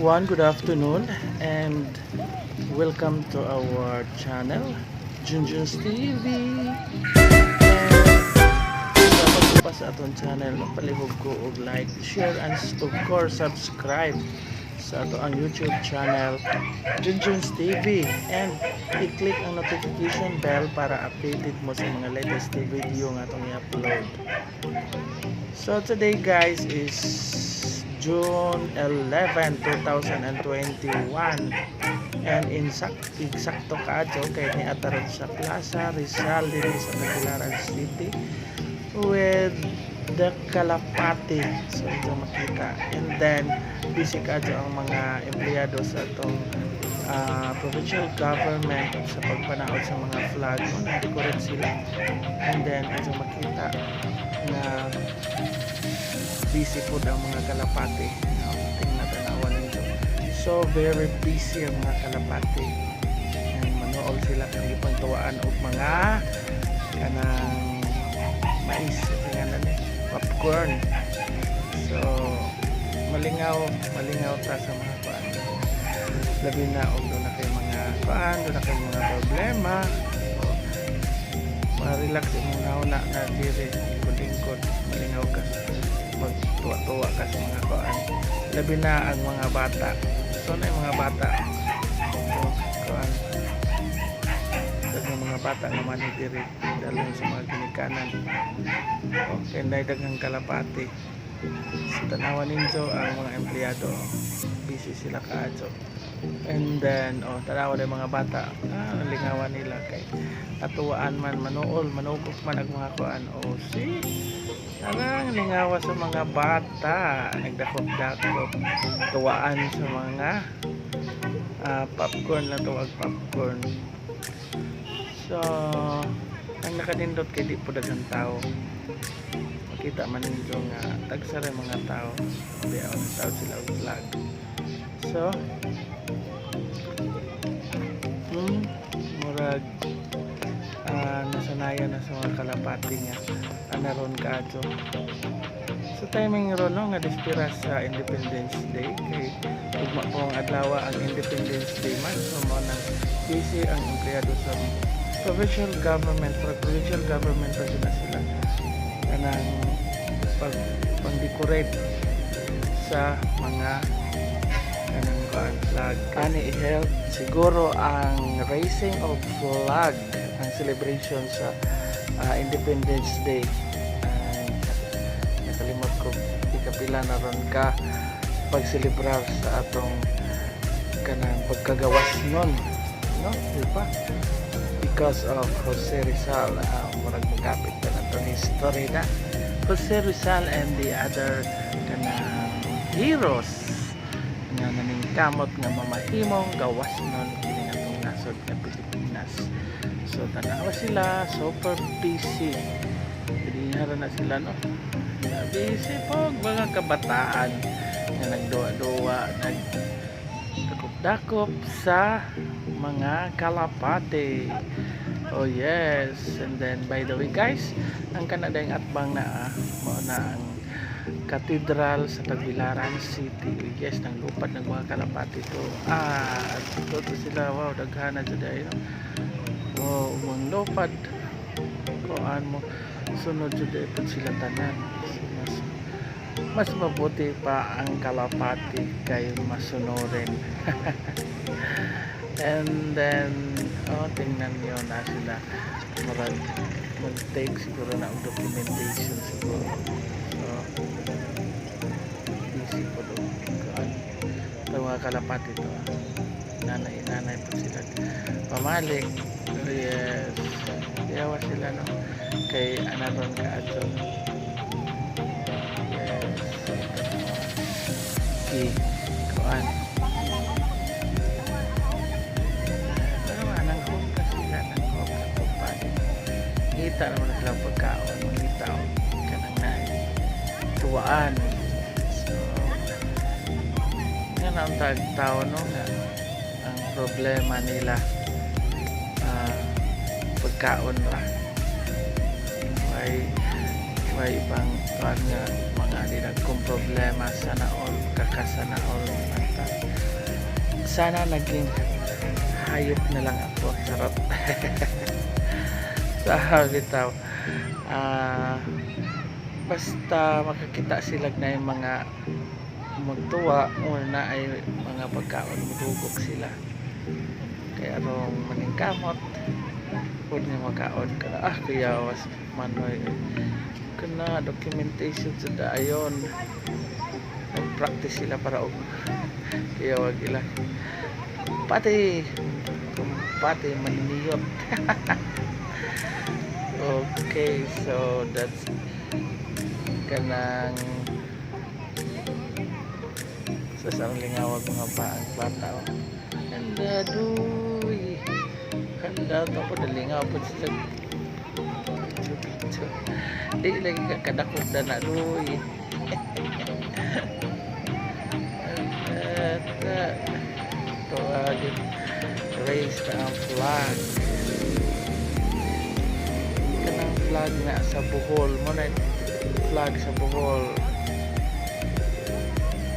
Everyone, good afternoon and welcome to our channel, Junjun's TV. And sa pa sa atong channel, palihog ko og like, share and, of course, subscribe sa ato ang YouTube channel, Junjun's TV, and i-click ang notification bell para updated mo sa mga latest video nga atong i-upload. So today, guys, is June 11, 2021 and insakto kaadto kay ni ataron sa Plaza Rizal dinhi sa Tagbilaran City with the Kalapati. So ito makita and then busy kaadto ang mga empleyado sa atong provincial government sa pagpanaod sa mga flag no, nag-decorate sila. And then ito makita na busy po ang mga kalapati no? Tingnan, tanawan nito. So very busy ang mga kalapati and manuol sila kay ipangtuwaan og mga kanang mais, ngalan eh, popcorn. So malingaw, malingaw ta sa mga kuan, labi na og duna kay mga kuan, duna kay mga problema. So ma-relax imong na na diri lingkod, malingaw ka, magtuwa-tuwa ka sa mga kuan, labi na ang mga bata. So na yung mga bata, so kuan, daghang mga bata naman ni diri dalhon sa mga ginikanan. Okay na, daghang kalapati. So tanawan ninyo ang mga empleyado, busy sila kaadto. And then, oh, tanawan yung mga bata, ah, lingawan nila kay atuwaan man, manuol, manugok man ang mga kuan. Oh, see. Arang lingawa sa mga bata, nagdakop-dakop, tuwaan sa mga popcorn na tawag, popcorn. So, ang nakanindot kay di po daghang tao. Makita man ninyo nga tagsa ra mga tao. Di ako tao sila og flag. So, murag nasanayan na sa mga kalapati nga anaron kaadto. So timing ron, no, nga dispira sa Independence Day kay ugma po ang adlaw ang Independence Day man. So mao nang busy ang empleyado sa provincial government, for provincial government pa sila sila kanang pag pang-decorate sa mga kanang kuan, flag. Ani i-held siguro ang raising of flag, ang celebration sa Independence Day. And nakalimot ko ikapila na ron ka pagselebrar sa atong kanang pagkagawas nun, no, di ba? Because of Jose Rizal, murag magapit ka na itong history na Jose Rizal and the other kanang heroes nga naningkamot nga mamahimong gawas nun kini atong nasod nga Pilipinas. So tanawa sila, super busy. Dinihara na sila, no, busy po mga kabataan nga nagduwa-duwa, nag dakop-dakop sa mga kalapate. Oh yes, and then by the way, guys, ang kanada yung atbang na mao na ang Cathedral sa Tagbilaran City. Oh yes, nang lupad ng mga kalapate to. Ah, to sila. Wow, daghan na jud ay, no? Wow, mong lupad. Kuan mo sunod jud ay pud sila tanan. So, mas mas mabuti pa ang kalapati kay masunurin. And then, oh, tingnan niyo na sila. Murag mag-take siguro na og documentation siguro. So, busy po doon. Kuan. Ito mga kalapati to. Ah. Nanay, nanay po sila. Pamalik. Oh, yes. Yawa sila, no. Kay anaron ka ato. Yes. Okay. Kuan. Pero nang ka sila, nang ka pagpalit. Ngita naman na silang pagkaon. Mangita og kanang na tuwaan. So, nga na ang tao, no, nga ang problema nila pagkaon ra. Way ibang kuan nga mga dinagkong problema, sana all kakasana all manta. Sana naging hayop na lang ako. Charot. Sabi bitaw. Ah, basta makakita sila na yung mga magtuwa or na ay mga pagkaon, mudugok sila. Kaya arong maningkamot pud nga makaon ka na. Ah, kuya was manoy kana documentation sa dayon. Nag-practice sila para og kaya wag ila pati kumpate maniniyot. Okay, so that's kanang sa sarang lingawag mga baang bata, oh. Handa duy, handa to po, nalingaw po sila, picture picture, di lagi ka kadakot na na duy. Handa to raise na ang flag, kanang flag na sa Bohol mo na, flag sa Bohol.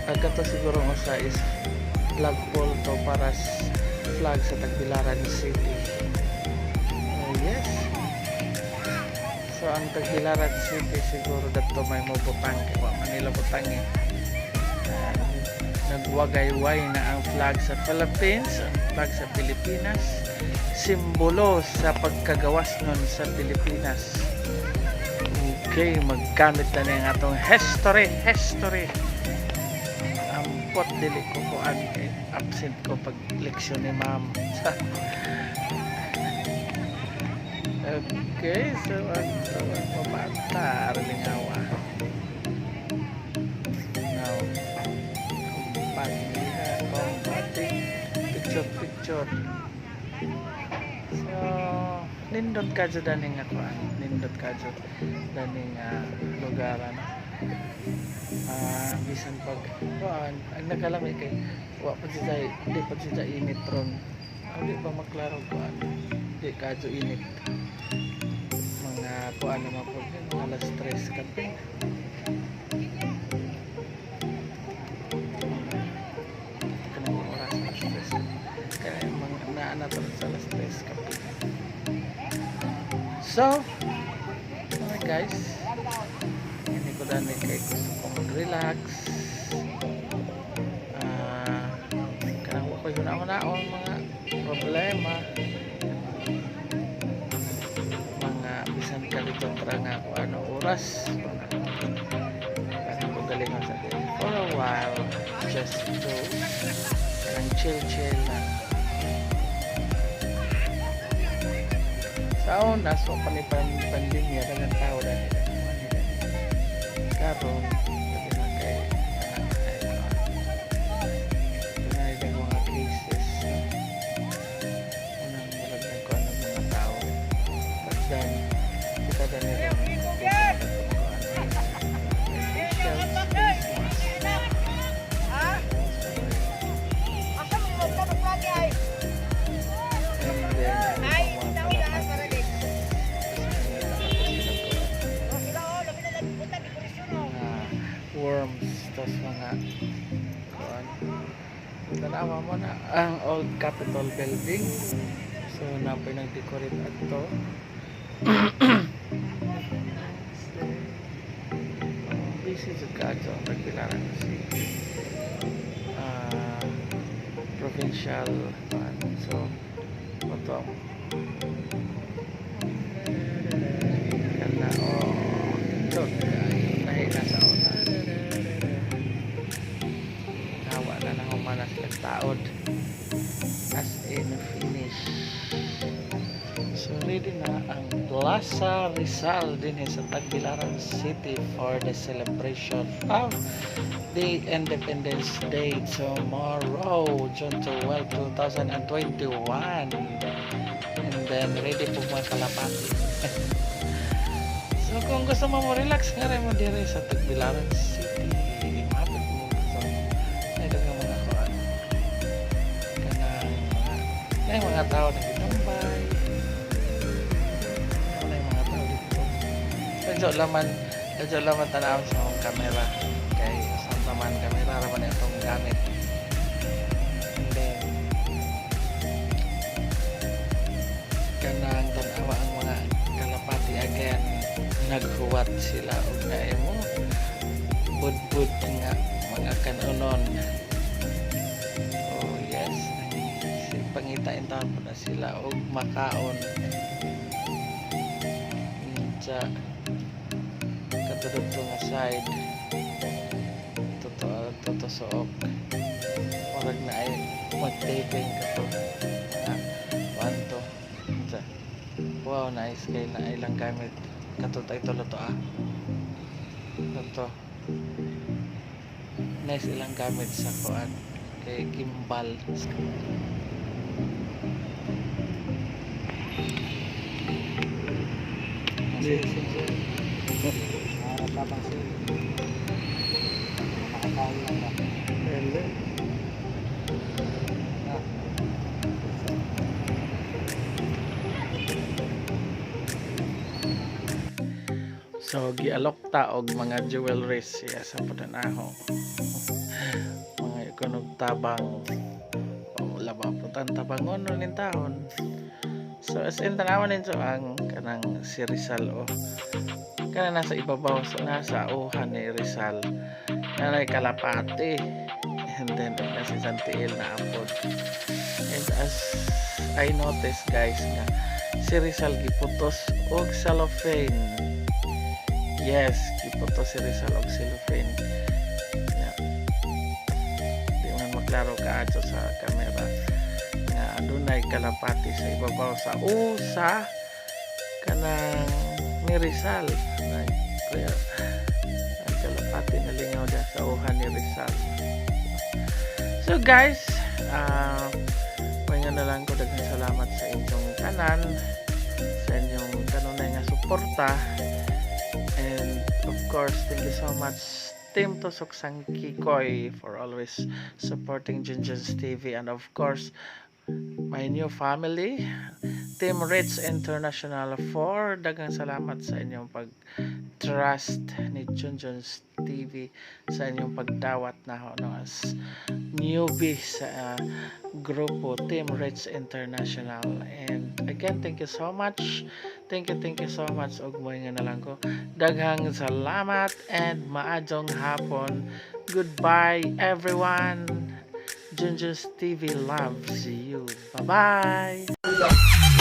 Ang kato siguro nga sa is flagpole to para flag sa Tagbilaran City. Oh, yes. So ang Tagbilaran City siguro dato may mo butang kay wa Manila butang eh. Ah, nagwagayway na ang flag sa Philippines, ang flag sa Pilipinas, simbolo sa pagkagawas nun sa Pilipinas. Okay, maggamit na na yung atong history, history. Ampot dili ko kuan kay absent ko pag leksyon ni ma'am. Okay, so ang ang mabata, lingawa. Now, kumpate, kumpate, picture, picture. So, nindot ka dyan daning akuan, nindot ka dyan daning lugaran. Ah, bisan pag kuan, ang nakalami kay wa pa siya, di pa siya init ron. Ah, di pa maklaro kuan. Di kadyo init. Mga kuan naman po, mga alas 3 kape. Kanang oras alas 3. Kaya mga naa na to sa alas 3 kape. So, alright guys. Hindi ko dani kay gusto ko mag-relax. Ah, kanang wa ko yun ako na mga problema. Mga bisan kalito tra nga kung ano oras. Kanang ko galingon sa akin. For a while, just to kanang chill chill lang. Sa una, so pa ni pandemya, daghang tao dani dani. Karon, sabi na kay kanang ay dunay mga cases. Unang murag nagkuan ng mga tao. But then, kita dani ron busy na kuan. Face shields, face mask. So, and then, ang mga kalapati is, mas mangita ka po sila kuan mga worms, tapos mga kuan. Tanawa mo na ang old Capitol building. So na pa nag-decorate adto. Oh, busy jud kaadto ang Tagbilaran City. Ah, provincial kuan. So ito ang kana, oh, ito kaayo lahi na sa una. Hawa na nang humana sila taod. As in finish. So ready na ang Plaza Rizal din sa Tagbilaran City for the celebration of the Independence Day tomorrow, June 12, 2021. And then ready po mga kalapati. So kung gusto mo mo relax nga rin mo dire sa Tagbilaran City, mapit mo so ay daghang mga kuan. Kanang mga na mga tao nagtambay. Wala yung mga tao dito. Medyo laman tanaw sa akong camera. Kay sa naman camera ra man itong gamit. And then Naghuwat sila og naay mo budbud nga mga kanunon. Oh yes, si pangita taon po na sila og makaon. Unsa katulad nga side totoo totoo, murag na ay mag-taping ka to mga kuan to. Unsa, wow, nice kay na ilang gamit katong ay tulo to, ah, to nice ilang gamit sa kuan kay gimbal. Sige, sige, sige. Tabang sila. Makakain lang ba? Hello. Ah. So gialok ta og mga jewelries siya sa Pudanaho. Mga ikunog tabang o laba po tan tabangon no nin taon. So as in tanawan ninyo ang kanang si Rizal, o kana nasa ibabaw, so nasa uhan ni Rizal nanay kalapati and then nasa isang tiil na apod. And as I noticed, guys, nga si Rizal giputos og cellophane. Yes, giputos si Rizal og cellophane. Yeah. Di man maklaro kaadto sa kamera nga adunay kalapati sa ibabaw sa usa kanang ni Rizal. Nay, kuya, ang kalapati nalingaw dyan sa uhan ni Rizal. So guys, uh, na lang ko, daghang salamat sa inyong tanan, sa inyong kanunay nga suporta, and of course, thank you so much, Team Tusok Sang Kikoy, for always supporting Junjun's TV, and of course my new family, Team Rich International 4. Daghang salamat sa inyong pag trust ni Junjun's TV, sa inyong pagdawat na ho, no, as newbie sa grupo Team Rich International. And again, thank you so much, thank you, thank you so much. Ug mo nga na lang ko, daghang salamat and maayong hapon. Goodbye, everyone. Junjun's TV loves you. Bye bye.